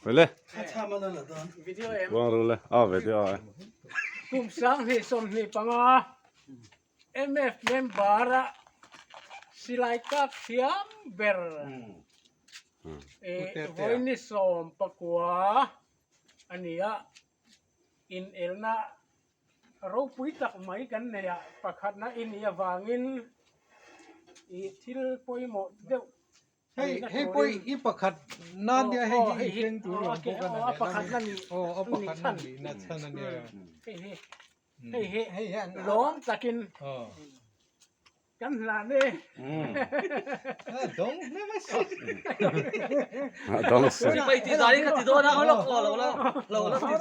Wele. Buang rule a video a. Kum 2025 MF member a silai kap thiam ber vawiin 19 a ni a, inelna ropui tak mai kan nei a, pakhatna i nih avangin ih thil pawimawh deuh Hei hei pawh i pakhat na nia hei hi i thleng tur awm bawk a a pakhatna nih aw a pakhatna nihna chhan a nia hei hi hei hi lawm takin Kan hlan e. Dawng hle mai si. Dawng si. Sipai ti zai ka ti dawn a, lo lo lo lo lo ti.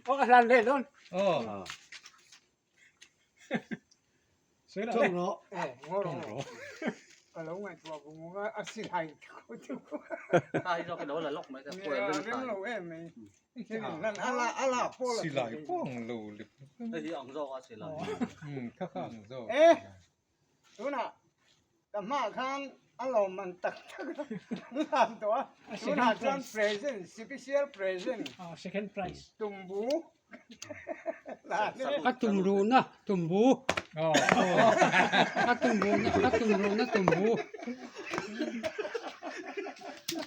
Aw ka hlan leh dawn. Aw. Tawng rawh. Tawng rawh. Ka lo ngaihtuah vung vung a, a silai ko chu. Kha hi zawk i lo la lawk mai ka kuai ring Rem lo em mai. Silai pawh ang lo lek Hei hi ang zawk a silai. Umm kha kha ang zawk. E tunah ka hmaah khan a lawmman tak tak an hlan tawh a, tunah chuan present special present second prize tumbu hlan e. A tumruhna tumbu a tumruhna a tumruhna tumbu.